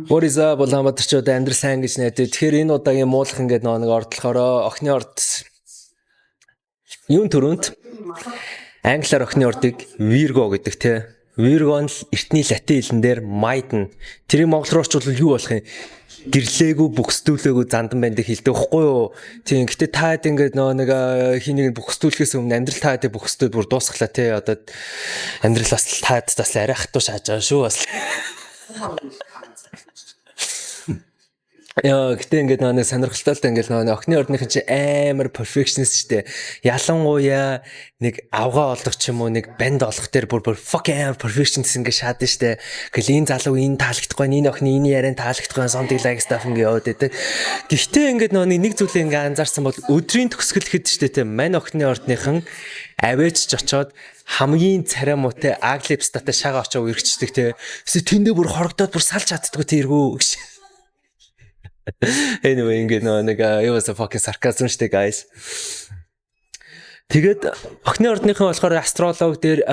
What is up, Улаанбаатарчууд, амьдрал сайн гэж найдаа. Тэгэхээр энэ удаагийн муулах ингээд нөгөө нэг ордлохороо охины орд юун төрөнд англиар охины ордыг Virgo гэдэг те. Virgo нь л эртний латин хэлэн дээр maiden. Тэрийг монгол руу орчуулвал юу болох юм? Гэрлээгүй, бүхсдүүлээгүй зандан байна гэж хэлдэг байхгүй юу? Тийм. Гэтэ та хэд ингээд нөгөө нэг хин нэг бүхсдүүлэхээс өмнө амьдрал та хэд бүхсдүүд бүр дуусглаа те. Одоо амьдрал бас та хэд бас арай хатуу шааж байгаа шүү бас. Яа, гэтээ ингээд нөгөө нэг сонирхолтой л да, ингээд нөгөө охины ордныхан чи амар perfectionist штэ. Ялангуяа нэг авгаа олох ч юм уу, нэг банд олох дээр бүр fucking амар perfectionist ингээд шаадсан штэ. Гэл энэ залуу энэ таалагдахгүй, энэ охины энэ яриан таалагдахгүй, something like stuff ингээд яваад байдаг. Гэхдээ ингээд нөгөө нэг зүйлээ ингээд анзаарсан бол өдрийн төгсгөл хэд штэ те, мань охины ордныхан авээч ч очоод хамгийн царай муутай ugly статай шагаа очоо үргэждэг те. Эсвэл тэндээ бүр хорогдоод бүр салж чаддаггүй те эргүү гэж. Anyway, ингээд нөгөө нэг it was a fucking sarcasm штэ, guys. Тэгээд охины ордныхан болохоор астролог дээр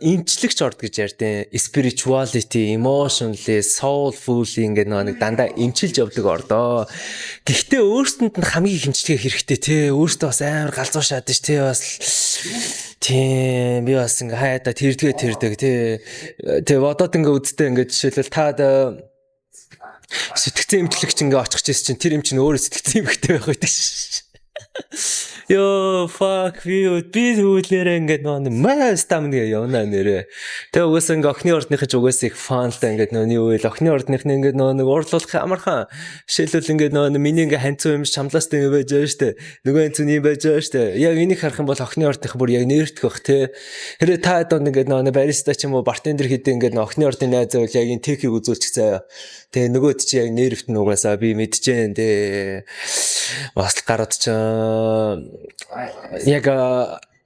эмчлэгч орд гэж ярьдیں۔ Spirituality, emotionally, soulful ингээд нөгөө нэг дандаа эмчилж явдаг ордоо. Гэхдээ өөрсдөнд нь хамгийн их эмчилгээ хэрэгтэй те. Өөртөө бас амар галзуу шаадаж те, бас тийм би бас ингээ хаяада тэрдгээ тэрдэг те. Тэгээ бодоод ингээ үзтээ, ингээ жишээлбэл та сэтгцэн эмчлэгч ингээ очих гэсэн чинь тэр юм чинь өөрөө сэтгцэн эмхтэй байх байдаг шээ. Йоо, fuck, би тэгвэл ингээд нөгөө мас там нэг явна нэрээ. Тэгээ угаасаа ингээ охины ордныхын ч угаасаа их fun л та, ингээд нөгөө юу вэ? Охины ордныхны ингээд нөгөө нэг уурлуулах амархан. Жишээлбэл, ингээд нөгөө миний ингээ ханцуу юм чамлаастай ингээ байж байгаа штэ. Нөгөө ханцуу юм байж байгаа штэ. Яг энийг харах юм бол охины ордных бүр яг нэрдэх бах те. Хэрэг та одоо ингээд нөгөө бариста ч юм уу, bartender хийдэг ингээд охины ордны найз байвал яг энэ техийг үзүүлчих заяа. Тэгээ нөгөөд чи яг нервт нь угаасаа би мэдчихээн те. Бас л гараад чи яг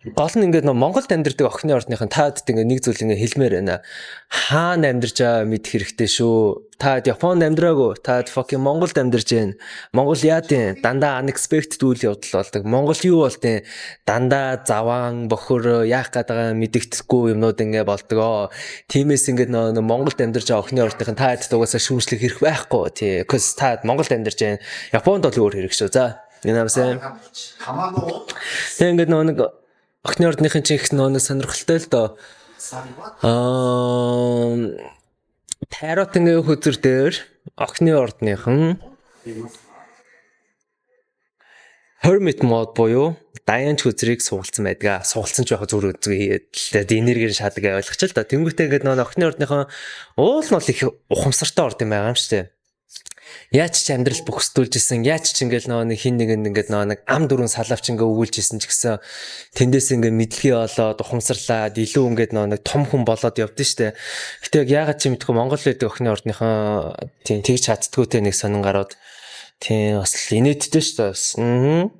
гол нь ингээд нөө Монголд амьдардаг охины ордныхан таад ингээд нэг зүйл ингээд хэлмээр байна. Хаана амьдарч байгаа мэдэх хэрэгтэй шүү. Та Японд амьдраагүй. Та fucking Монголд амьдарч байна. Монгол яа тийм дандаа unexpected үйл явдал болдог. Монгол юу болдیں۔ Дандаа заваан бохор яах гээд байгаа мэдэгдэхгүй юмнууд ингээд болдгоо. Тиймээс ингээд нөө Монголд амьдарч байгаа охины ордныхан та хэд угаасаа шүүмжлэх хэрэг байхгүй. Тий. Cause та Монголд амьдарч байна. Японд бол өөр хэрэг шүү. За. You know what I'm saying? Тэг ингээд нөө нэг охины ордныхын чинь их нөө нэг сонирхолтой л доо. Тарот ингээ хөзөр дээр охины ордныхан Hermit mode буюу даяанч хөзрийг суулцсан байдаг. Суулцсан ч яг зүр үзгээ хийгээд энергиэр шаадаг ойлгоч л да. Тэнгүүтээ ингээд нөө охины ордныхан уул нь бол их ухамсартай орд юм байгаа юм шүү дээ. Яаж ч амьдрал бөхсдүүлж исэн, яаж ч ингээл нөгөө нэг хин нэгэнд ингээд нөгөө нэг ам дөрвөн салавч ингээ өгүүлж исэн ч гэсэн тэндээс ингээ мэдлэгээ олоод, ухамсарлаад, илүү ингээд нөгөө нэг том хүн болоод явдсан штэ. Гэтэ яг яагаад ч юм мэдгүй Монгол байдаг охины ордныхан тийм тэгж чаддгүй те, нэг сонин гарууд тийм бас л инээдтэй штэ бас. Аа.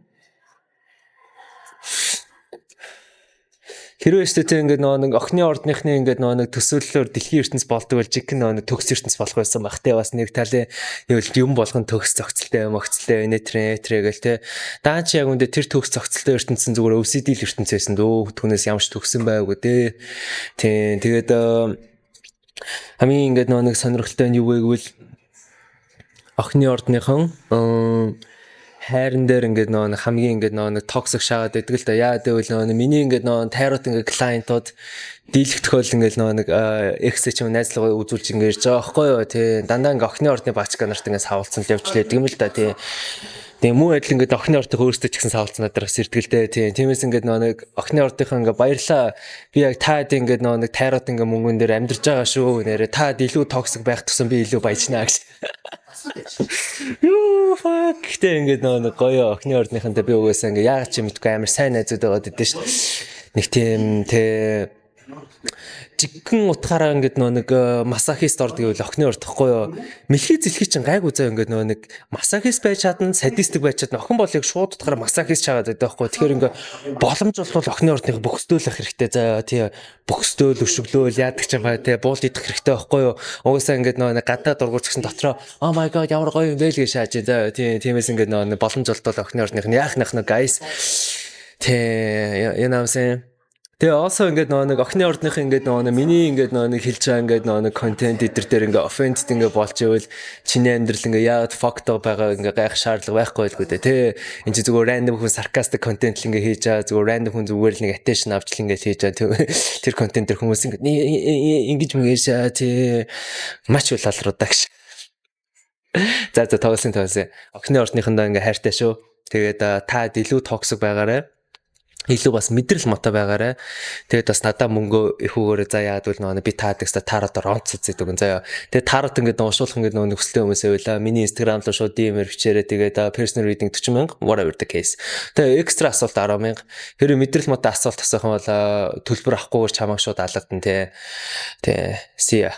Хэрвээ штэ тэ ингээд нөгөө нэг охины ордныхны ингээд нөгөө нэг төсөөллөөр дэлхийн ертөнц болдог бол жинхэнэ нөгөө нэг төгс ертөнц болох байсан баг те. Бас нэг талын юу юм болгон төгс зохицолтой юм огцлтой нэтрэ нэтрэ гэл те. Даан чи яг үндэ тэр төгс зохицолтой ертөнцийн зүгээр OCD л ертөнц байсан дөө. Түүнээс ямар ч төгсөн байгаагүй те. Тийм, тэгээд хамгийн ингээд нөгөө нэг сонирхолтой нь юу вэ гэвэл охины ордныхан хайран дээр ингээд нөгөө хамгийн ингээд нөгөө нэг toxic шаагаад байдаг л да. Яа гэвэл нөгөө миний ингээд нөгөө тарот ингээд client ууд дийлэх тохиол ингээд нөгөө нэг ex ч юм найзлага үзүүлж ингээд ирж байгаа байхгүй юу. Тий, дандаа ингээд охины ордны баачка нарт ингээд савлцсан л явж лээдэг юм л да. Тий. Тэгээ мөн адил ингээд охины ордын өөрсдөө ч гэсэн савлцсан надад бас ирдэг л дээ. Тий. Тиймээс ингээд нөгөө нэг охины ордынхаа ингээд баярлаа. Би яг таад ингээд нөгөө нэг тарот ингээд мөнгөн дээр амьдарч байгаа шүү. Нэрэ та илүү toxic байх тусам би илүү баяжнаа гэж. Юу, fuck. Гэтэ ингээд нөгөө нэг гоё охины ордныхантай би угаасаа ингээд яагаад ч юм мэдгүй амар сайн найзууд байгаад идэв шүү. Нэг тийм те, жигхэн утгаараа ингээд нөгөө нэг масохист орд гэвэл охины орд тахгүй юу. Мэлхий зэлхий чинь гайгүй заа, ингээд нөгөө нэг масохист байж чадна, садистик байж чадна. Охин бол яг шууд утгаараа масохист чагаад байдаг байхгүй. Тэгэхээр ингээд боломж болвол охины ордных бөхсдөөлөх хэрэгтэй заа. Тий, бөхсдөөл, өшөглөөл яадаг ч юм бай те, буул идэх хэрэгтэй байхгүй юу. Угаасаа ингээд нөгөө нэг гадаа дургуурч гэсэн дотроо "Oh my god, ямар гоё юм бэ" л гэж шааж заа. Тий, тиймээс ингээд нөгөө нэг боломж болтол охины ордных нь яах нах нэг, guys. Тий, you know what I'm saying? Тэгээ also ингээд нөгөө нэг охины ордных ингээд нөгөө нэг миний ингээд нөгөө нэг хэлж байгаа ингээд нөгөө нэг контент эдэр дээр ингээд offended ингээд болж ивэл чиний амьдрал ингээд яагаад fucked up байгаа ингээд гайх шаардлага байхгүй байлгүй дээ, тэ. Энд чи зүгээр random хүн sarcastic content л ингээд хийж байгаа, зүгээр random хүн зүгээр л нэг attention авч л ингээд хийж байгаа. Тэр контент дээр хүмүүс ингээд ингэж мэгэж, тэ, мач улаалруудаа гэж. За, тоглосон тоглосон. Охины ордныхондоо ингээд хайртай шүү. Тэгээд та илүү toxic байгаарай, илүү бас мэдрэл мото байгаарай. Тэгээд бас надаа мөнгөө их өгөөрэй. За, яад бол нөгөө би таадаг ста таротоор онц үзээд өгөн заяа. Тэгээд тарот ингээд уншуулах ингээд нөгөө нөхцөлтэй хүмүүсээ байла. Миний Instagram руу шууд DM-ээр бичээрэй. Тэгээд personal reading 40 мянга, whatever the case. Тэгээд extra асуулт 10 мянга. Хэрэв мэдрэл мото асуулт асуух юм бол төлбөр авахгүйгээр чамайг шууд алгадана те. Тэ. See ya.